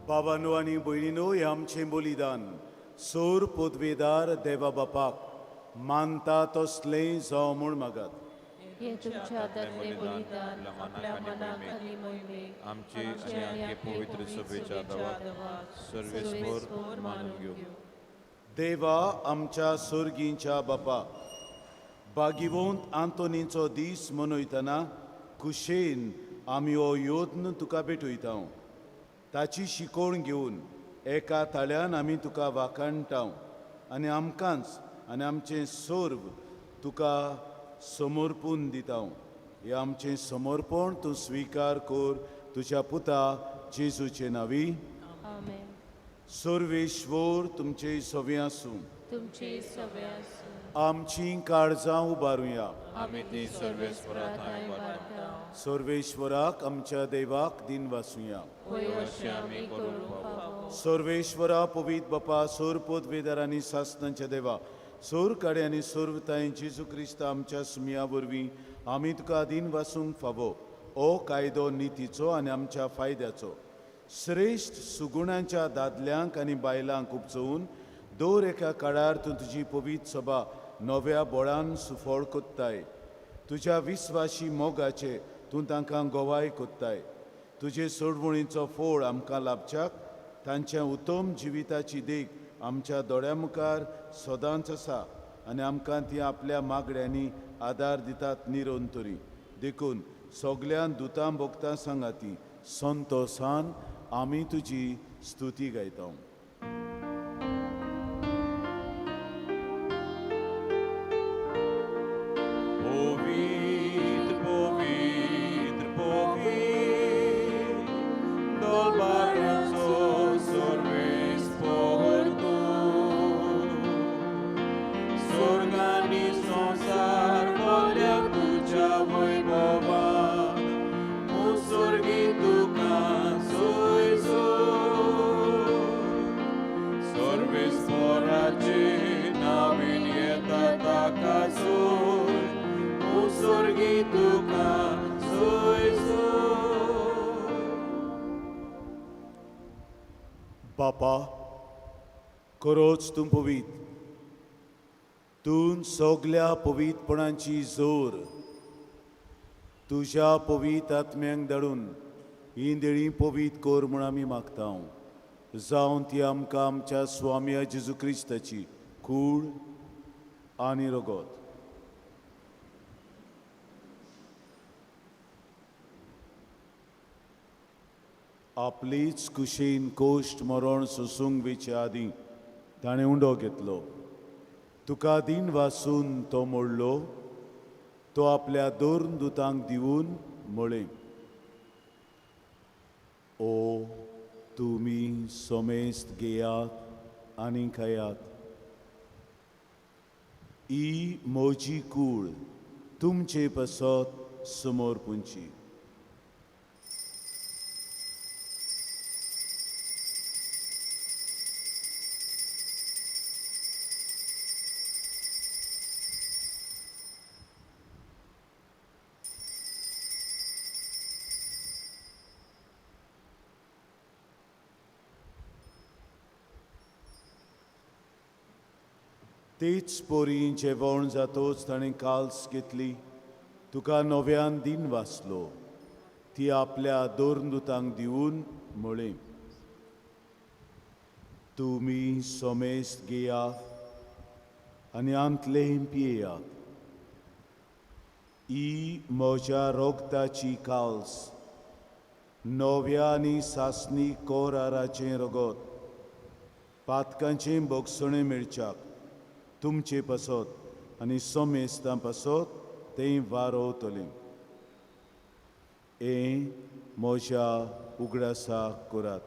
बाबानो आनी भयणीनो, हें आमचें बलिदान सोर पोदवेदार देवा बापाक मानता तसलें जावं म्हूण मागात. हे तुमच्या हातांतलें बलिदान आपल्या मनाक आनी मोहिमेक आमचे आनी आमचे पवित्र सभेच्या देवाक सर्वेस्पोर मानून घेवं. देवा आमच्या सोर्गींच्या बापा, भाग्यवंत आंतोनीचो दीस मनयतना खुशेन आमी हो यत्न तुका भेटयता. ताची शिकवण घेवन एका ताळ्यान आमी तुका वाखाणटाव आनी आमकांच आनी आमचें सर्व तुका समर्पून दिताव. हें आमचें समर्पण तूं स्विकार कर तुज्या पुता जेजूचे नांवी. आमेन. सर्वेश्वर तुमचे सवे आसूं. तुमचे सवे आसूं. आमची काळजां उबारुया. आमी ती सर्वेस्परा थंय उबारता. सर्वेश्वराक आमच्या देवाक दिन वासुया. वय अशें आमी करूंक फावो. सर्वेश्वरा पवित बापा सोर पदवेदार आनी सासनांच्या देवा सोर काडे आनी सोर्वताय जेजू क्रिस्त आमच्या सुमया वरवीं आमी तुका दिन वासूंक फावो. ओ कायदो नितीचो आनी आमच्या फायद्याचो श्रेश्ठ सुगुणांच्या दादल्यांक आनी बायलांक उपजोवन दर एका काळार तूं तुजी पवित्र सभा नव्या बळान सुफळ कोत्ताय. तुज्या विस्वाशी मोगाचे तूं तांकां गवाय कोत्ताय. तुजे सोडवणीचो फोळ आमकां लाभच्याक तांच्या उत्तम जिविताची देख आमच्या दोळ्या मुखार सदांच आसा आनी आमकां ती आपल्या मागण्यांनी आदार दितात निरंतरी. देखून सगल्यान दुतां भोगतां सांगाती संतोसान आमी तुजी स्तुती गायता. पवित्र पवित्र पवित्र दलबाराचो सर्वेस्पर तूं. स्वर्ग आनी संवसार भरल्या तुज्या वैभवान. मुसुर्गी तुका सोय सोय. सर्वेस्पराचे नांवीन येता ताका सोय. मुसुर्गी तुका सोय सोय. बापा खरोच तूं पवीत, तूं सगल्या पवित्रपणाची जोर तुज्या पवीत आत्म्यांक धाडून ही देळी पवीत कर म्हूण आमी मागता. जावन ती आमकां आमच्या स्वाम्या जेजू क्रिस्ताची कूड आनी रगत आपलीच कुशीन कोश्ट मरण सोसूंक वेचे आदीं ताणें उंडो घेतलो. तुका दीन वासून तो मोडलो. तो आपल्या दोन दुतांक दिवन म्हळें, ओ तुमी समेस्त घेयात आनी खायात. ही म्हजी कूड तुमचे पासत समोर पुंची. तेच पोरी जेवण जातोच ताणें काल्स घेतली. तुका नव्यान दीन वाचलो. ती आपल्या दोन दुतांक दिवन म्हळें, तुमी समेस्त घेयात आनी आंतलें पियेयात. ही म्हज्या रोगताची काल्स, नव्या आनी सासणी कोराराचें रगत, पातकांचें भोगसणें मेळच्याक तुमचे पासत आनी समेस्तां पासत तें वारोवतलें. हें म्हज्या उगडासाक करात.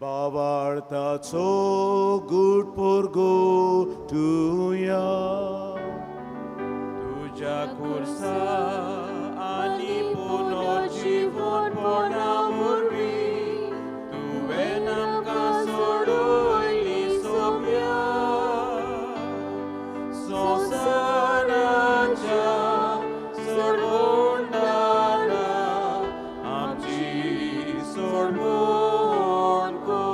बाबार्थाचो गुड पुरगोटुया. तुज्या खुर्सा आनी पुनर्जीवनपणा वरवीं तुवें आमकां सोडयली सोम्या. संवसाराच्या सोडवणारा आमची सोडवण कर.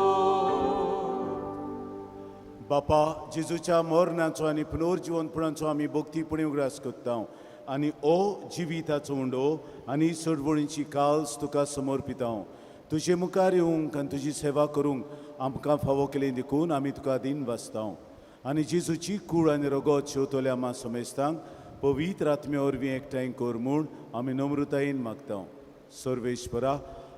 बापा, जेजूच्या मरणाचो आनी पुनर्जिवनपणाचो आमी भक्तीपणी उगडास करता आनी ओ जिविताचो उंडो आनी सोडवणीची काल्स तुका समर्पिता. तुजे मुखार येवंक आनी तुजी सेवा करूंक आमकां फावो केली देखून आमी तुका दीन वाचता. आनी जेजूची कूड आनी रगत शेवतल्या आमा समेस्तांक पवित्र आत्म्या वरवीं एकठांय कर म्हूण आमी नम्रतायेन मागता. सर्वेश्वरा,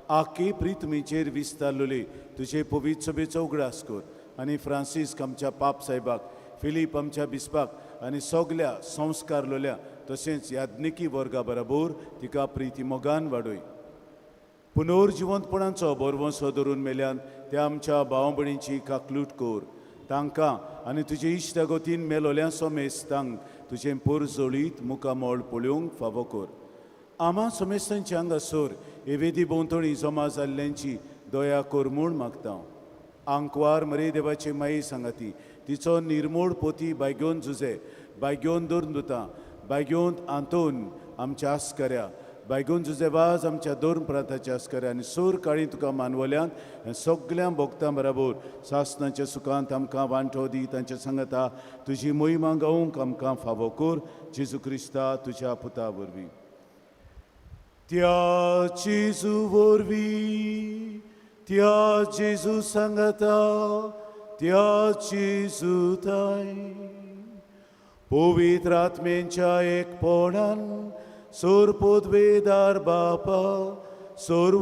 आखे प्रितमीचेर विस्तारलेली तुजे पवित्र सभेचो उगडास कर आनी फ्रांसीस्क आमच्या पाप साहेबाक, फिलीप आमच्या बिस्पाक आनी सगल्या संस्कारलोल्या तशेंच याज्ञिकी वर्गा बरोबर तिका प्रिती मोगान वाडय. पुनर्जिवंतपणाचो बरवंसो धरून मेल्यान त्या आमच्या भाव भयणींची काकलूट कर. तांकां आनी तुजे इश्टागतीन मेलोल्या समेस्तांक तुजें पोरजोळीत मुखामळ पळोवंक फावो कर. आमा समेस्तांच्या हांगासर हे वेदी भोंवतणी जमा जाल्ल्यांची दया कर म्हूण मागता. आंकवार मरे देवाची माई सांगाती, तिचो निर्मोड पोती बायगोन जुजे, बायगोन दोन दुता, बायगोन आंतोन आमच्या आस्कऱ्या, बायगोन जुजे वाज आमच्या दोन प्रांताच्या आस्कऱ्या आनी सूर काळी तुका मानवल्यान सगळ्या भोगतां बराबर सासनाच्या सुखांत आमकां वांटो दी. तांच्या सांगता तुजी मोहिमा गावंक आमकां फावो कर, जेजू क्रिस्ता तुज्या पुता वरवीं. त्या जेजू वरवीं, त्या जेजू सांगता, त्या जेजू ताय पवित्र आत्मेच्या एकपणान सोर पदवेदार बापा, सोर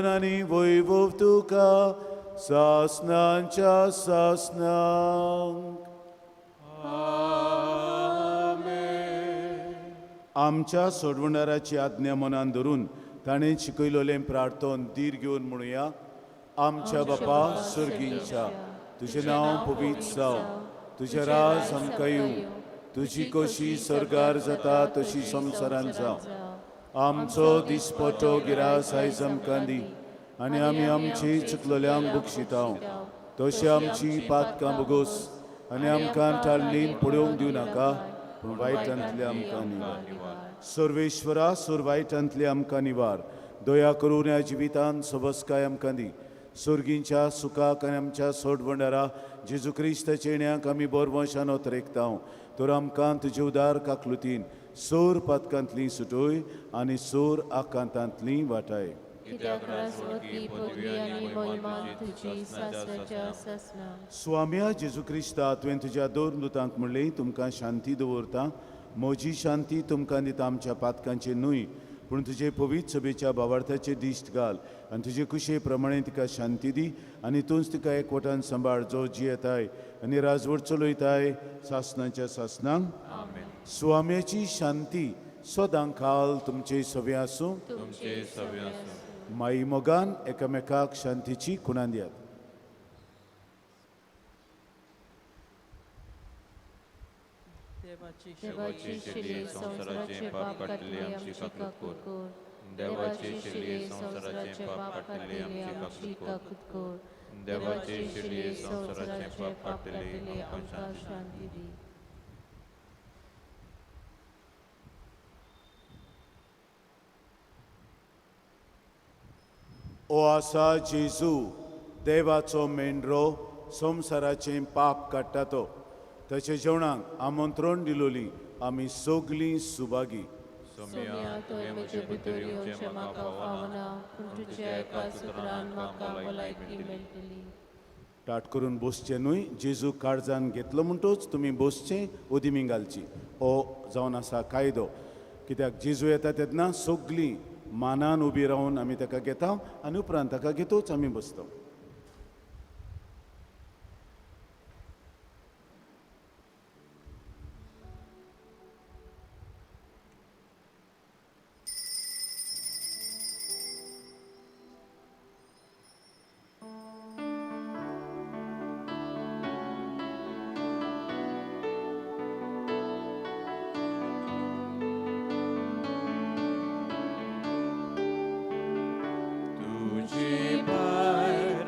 आनी वैभव तुका सासनांच्या सासनांक. आमच्या सोडवणाराची आज्ञा मनान धरून ताणें शिकयलेलें प्रार्थन धीर घेवन म्हणुया. आमच्या बापा सर्गींच्या, तुजें नांव पवित्र जावं, तुजें राज आमकां येवं, तुजी कशी सर्गार जाता तशी संवसारान जावं. आमचो दिसपटो गिरास आयज आमकां दी आनी आमी आमची चुकलोल्यांक बक्षिता तशी आमची पातकां बगोस आनी आमकां टाळणीन पळोवंक दिवं नाका, पूण वायटांतले आमकां निवार. सर्वेश्वरा, सोर वायटांतले आमकां निवार. दया करून ह्या जिवितान सबसकाय आमकां दी. सर्गींच्या सुखाक आनी आमच्या सोडवंडारा जेजू क्रिस्ताच्या येण्याक आमी बोरवंशान ओतरेकता. तर आमकां तुजे उदार काकलुतीन सोर पातकांतली सुटोय आनी सोर आकांतांतली वाटाय. स्वाम्या जेजू क्रिस्ता, तुवें तुज्या दोन दुतांक म्हणलें, तुमकां शांती दवरता, म्हजी शांती तुमकां दिता, आमच्या पातकांचे न्हय पूण तुजे पवित्र सभेच्या भावार्थाचे दिश्ट घाल आनी तुजे कुशे प्रमाणे तिका शांती दी आनी तूंच तिका एकवटान सांबाळ, जो जियेताय आनी राजवट चलयताय सासनाच्या सासनांक. स्वाम्याची शांती सदां काल तुमचे सवे आसूं. माई मोगान एकामेकाक शांतीची खुणां दियात. देवाची शिली संवसाराचे पाप काडटली आमची काकूत कर. देवाची शिली संवसाराचे पाप काडटली आमची काकूत कर. देवाची शिली संवसाराचे पाप काडटली आमकां शांती दी. ओ आसा जेजू, देवाचो मेंढरो, संवसाराचें पाप काडटा तो, ताच्या जेवणाक आमंत्रण दिलोली आमी सगलीं सुभागी. सोम्या, तुवें म्हजे भितर येवचें म्हाका फावना, पूण तुज्या एका सुत्रान म्हाका भलायकी मेळटली. ताट करून बसचें न्हय, जेजू काळजान घेतलो म्हणटूच तुमी बसचें, ओदिमी घालची. हो जावन आसा कायदो, कित्याक जेजू येता तेन्ना सगलीं मानान उबी रावन आमी ताका घेता आनी उपरांत ताका घेतूच आमी बसता. तुझी बाय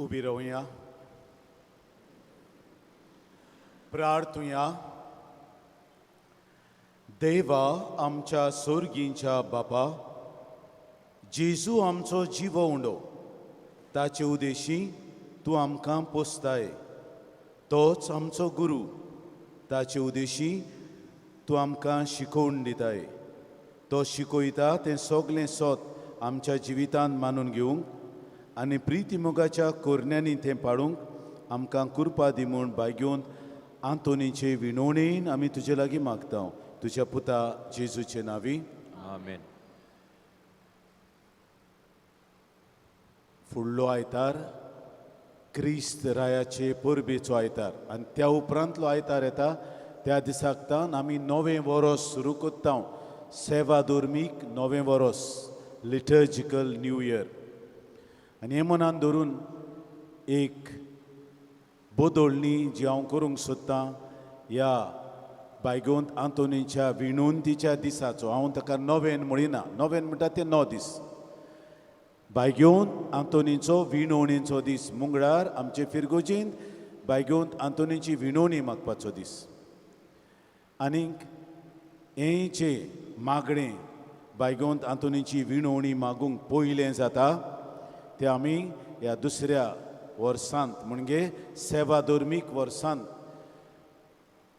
उबी रावया, प्रार्थुया. देवा आमच्या सोर्गींच्या बापा, जेजू आमचो जिवो उंडो, ताचे उदेशी तूं आमकां पोसताय. तोच आमचो गुरू, ताचे उदेशी तूं आमकां शिकोवन दिताय. तो शिकयता तें सगलें सोत आमच्या जिवितांत मानून घेवंक आनी प्रिती मोगाच्या कोरण्यांनी तें पाडूंक आमकां कुरपा दी म्हूण बायगेवन आंतोनीचे विनवणेन आमी तुजे लागीं मागता, तुज्या पुता जेजूचे नांवी, आमेन. फुडलो आयतार क्रिस्त रायाचे परबेचो आयतार आनी त्या उपरांतलो आयतार येता त्या दिसाक तावन आमी नवें वरोस सुरू करता, सेवा धर्मीक नवें वरोस, लिटर्जिकल न्यू इयर. आनी हें मनान धरून एक बदलणी जी हांव करूंक सोदतां ह्या बायगोंत आंतोनीच्या विणवंतीच्या दिसाचो, हांव ताका नवेन म्हणिना, नवेन म्हणटा ते 9 दीस. बायगेवन आंतोनीचो विणवणीचो दीस मुंगळार आमचे फिरगोजींत बायगेवन आंतोनीची विणवणी मागपाचो दीस. आनीक हें जें मागणें बायगोंत आंतोनीची विणवणी मागूंक पयलें जाता तें आमी ह्या दुसऱ्या वर्सांत म्हणजे सेवा धर्मीक वर्सांत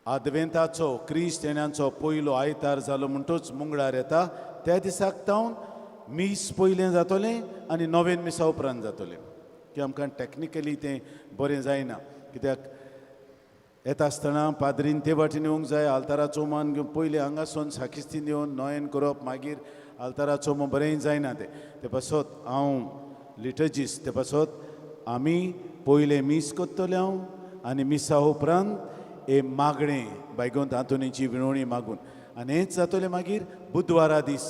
आदवेंताचो क्रिस्त येण्याचो पयलो आयतार जालो म्हणटूच मुंगळार येता त्या दिसाक तावन मीस पयलें जातलें आनी नवेन मिसा उपरांत जातलें. की आमकां टॅक्निकली तें बरें जायना, कित्याक येता आसतना पाद्रीन ते वाटेन येवंक जाय, आल्ताराचो मान घेवन पयलीं हांगासून साकिस्तीन येवन नोयन करप, मागीर आल्ताराचो मान बरें जायना तें. ते पासत हांव लिटर्जिस्ट, ते पासत आमी पयलें मीस करतले हांव आनी मिसा उपरांत हे मागणें बायगोंत आंतोनीची विणवणी मागून आनी हेंच जातलें. मागीर बुधवारा दीस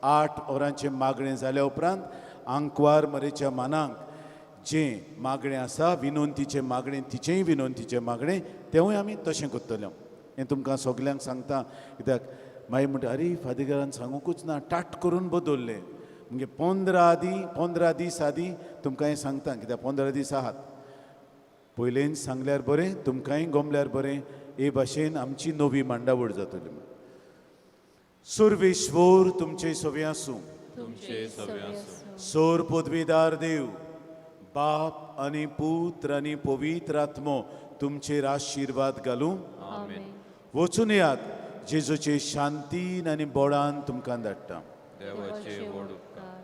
8 वरांचें मागणें जाल्या उपरांत आंकवार मरेच्या मानांक जें मागणें आसा विनवंतीचें मागणें, तिचेंय विनवंतीचें मागणें तेंवूय आमी तशें करतले. हें तुमकां सगल्यांक सांगता, कित्याक मागीर म्हणटा अरे फादीगरान सांगूंकूच ना, टाट करून बदललें. म्हणजे 15 दीस आदीं तुमकां हें सांगता, कित्याक 15 दीस आहात. पयलेंच सांगल्यार बरें, तुमकांय गोमल्यार बरें. हे भाशेन आमची नवी मांडावळ जातली. सुर्वेश्वर तुमचे सवे आसूं, तुमचे सवे आसूं. सोर पदवीदार देव बाप आनी पुत्र आनी पवित्र आत्मो तुमचेर आशिर्वाद घालूं. आमेन. वचून येयात, जेजूचे शांतीन आनी बोळान तुमकां धाडटा. देवाचे व्हड उपकार.